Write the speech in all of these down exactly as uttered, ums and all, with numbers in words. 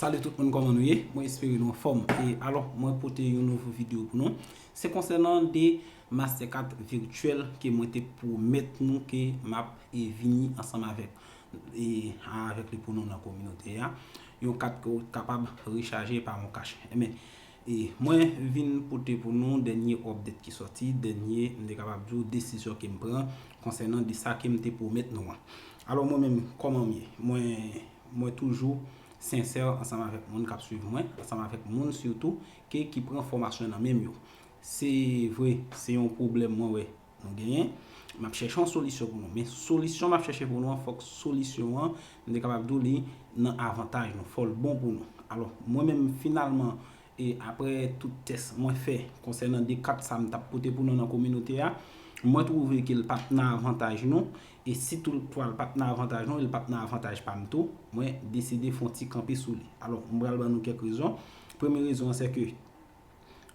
Salut tout moun, kòman nou ye? Mwen espere nou anfòm. E alò, mwen pote yon nouvo videyo pou nou. Se konsènan de Mastercard virtyèl ke mwen te pwomèt nou ke m ap e vini ansanm avèk e avèk li pou nou nan kominote a. Yon kat ke w kapab rechaje pa MonCash. Ebyen, e mwen vin pote pou nou dènye update ki sòti, dènye, m te kapab di w, desizyon ke m pran konsènan de sa ke m te pwomèt nou an. Alò, mwen menm, kòman m ye? Mwen, mwen toujou sensè ansanm avèk moun k ap swiv mwen, ansanm avèk moun sitou ke, ki pran fòmasyon nan men m yo. Se vre, se yon pwoblèm mwen wè nou genyen. M ap chèche yon solisyon pou nou. Men solisyon m ap chèche pou nou an, fòk solisyon an, m te kapab di w, li nan avantaj nou. Fò l bon pou nou. Alò, mwen menm, finalman, e apre tout tès mwen fè konsènan de kat sa m t ap pote pou nou nan kominote a, mwen twouve ke l pa t nan avantaj nou. E si toutfwa l pa t nan avantaj nou, e l pa t nan avantaj pa m tou, mwen deside fè yon ti kanpe sou li. Alò, m pral ban nou kèk rezon. Premye rezon an, se ke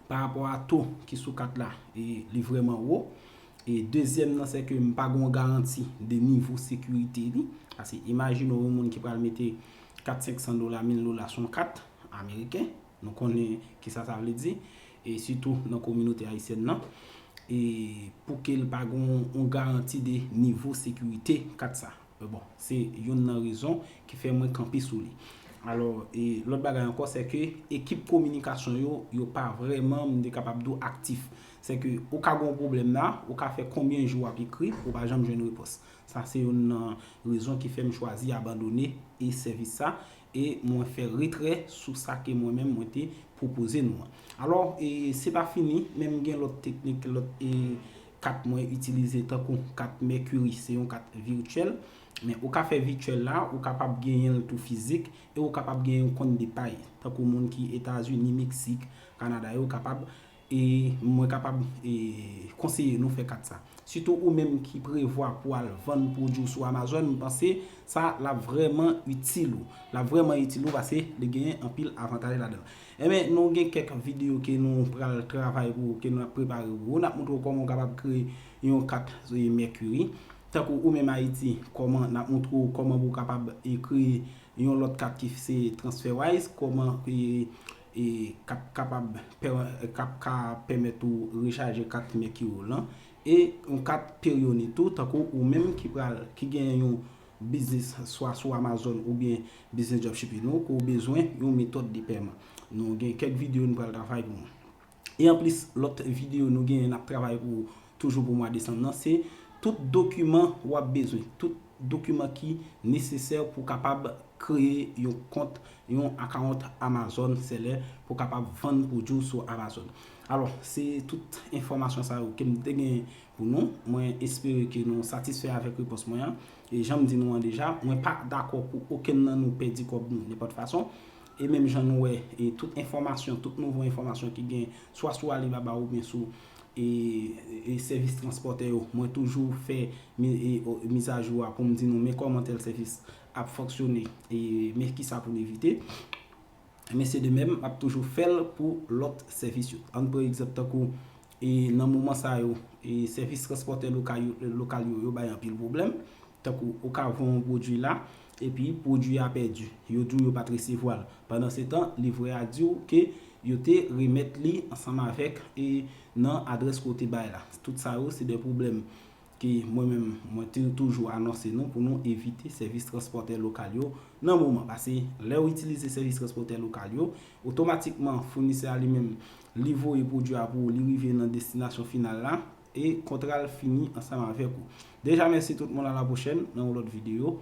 pa rapò a to ki sou kat la, e li vrèman wo. E dezyèm nan, se ke m pa gen yon garanti de nivo sekirite li. Paske imajine w yon moun ki pral mete kat senk san dola, mil dola sou yon kat ameriken. Nou konnen kisa sa vle di. E sitou nan kominote ayisyèn nan. E pou ke l pa gen yon, yon garanti de nivo sekirite kat sa. Men bon, se youn nan rezon ki fè mwen kanpe sou li. Alò, e lòt bagay ankò, se ke ekip kominikasyon yo, yo pa vrèman, m te kapab di w, aktif. Se ke ou ka gen yon pwoblèm la, ou ka fè konbyen jou w ap ekri, ou pa janm jwenn repons. Sa se youn nan rezon ki fè m chwazi abandone e sèvis sa, e mwen fè retrè sou sa ke mwen menm mwen te pwopoze nou an. Alò, e se pa fini, men m gen lòt teknik, lòt e kat mwen itilize, tankou kat Mercury, se yon kat virtyèl. Men ou ka fè virtyèl la, ou kapab genyen l tou fizik, e ou kapab genyen yon kont de pay. Tankou moun ki Etazini, Meksik, Kanada, yo kapab, e mwen kapab e konseye nou fè kat sa. Sitou ou menm ki prevwa pou al vann pwodui w sou Amazon, m panse sa l ap vrèman itil ou. L ap vrèman itil ou paske li genyen anpil avantaj ladan l. Ebyen, nou gen kèk videyo ke nou pral travay pou, ke nou ap prepare pou ou. N ap montre w kòman w kapab kreye yon kat e Mercury. Tankou ou menm Ayiti, kòman n ap montre w kòman pou w kapab e kreye yon lòt kat ki se TransferWise, kòman e, e k ap kapab pè-, k ap ka pèmèt ou rechaje kat Mercury w lan. E yon kat Payoneer tou, tankou ou menm ki pral, ki gen yon biznis swa sou Amazon oubyen biznis dropshipping ou, ke w bezwen yon metòd de pèman. Nou gen kèk videyo nou pral travay pou nou. E anplis, lòt videyo nou genyen n ap travay pou toujou pou mwa desanm nan, se tout dokiman w ap bezwen, tout dokiman ki nesesè pou w kapab kreye yon kont, yon account Amazon Seller pou w kapab vann pwodui w sou Amazon. Alò, se tout enfòmasyon sa yo ke m te gen pou nou. Mwen espere ke nou satisfè avèk repons mwen an. E jan m di nou an deja, mwen pa dakò pou okenn nan nou pèdi kòb nou nenpòt fason. E menm jan nou wè, e tout enfòmasyon, tout nouvo enfòmasyon ki gen swa sou Alibaba oubyen sou e, e sèvis transpòtè yo, mwen toujou fè mi-, e, o, mizajou a pou m di nou men kòman tèl sèvis ap fonksyone, e men kisa pou n evite. Men se de menm, m ap toujou fè l pou lòt sèvis yo. Ann pran egzanp tankou, e nan moman sa yo, e sèvis transpòtè lokal yo, lokal yo, yo bay anpil pwoblèm. Tankou ou ka vann yon pwodui la, epi pwodui a pèdi. Yo di w yo pa t resevwa l. Pandansetan, livrè a di w ke yo te remèt li ansanm avèk e nan adrès ke w te bay la. Tout sa yo, se de pwoblèm ke mwen menm, mwen te toujou anonse nou pou nou evite sèvis transpòtè lokal yo nan moman. Paske lè w itilize sèvis transpòtè lokal yo, otomatikman, founisè a li menm, li voye pwodui a pou ou, li rive nan destinasyon final la, e kontra l fini ansanm avèk ou. Deja, mèsi tout moun, a la pwochèn, nan yon lòt videyo.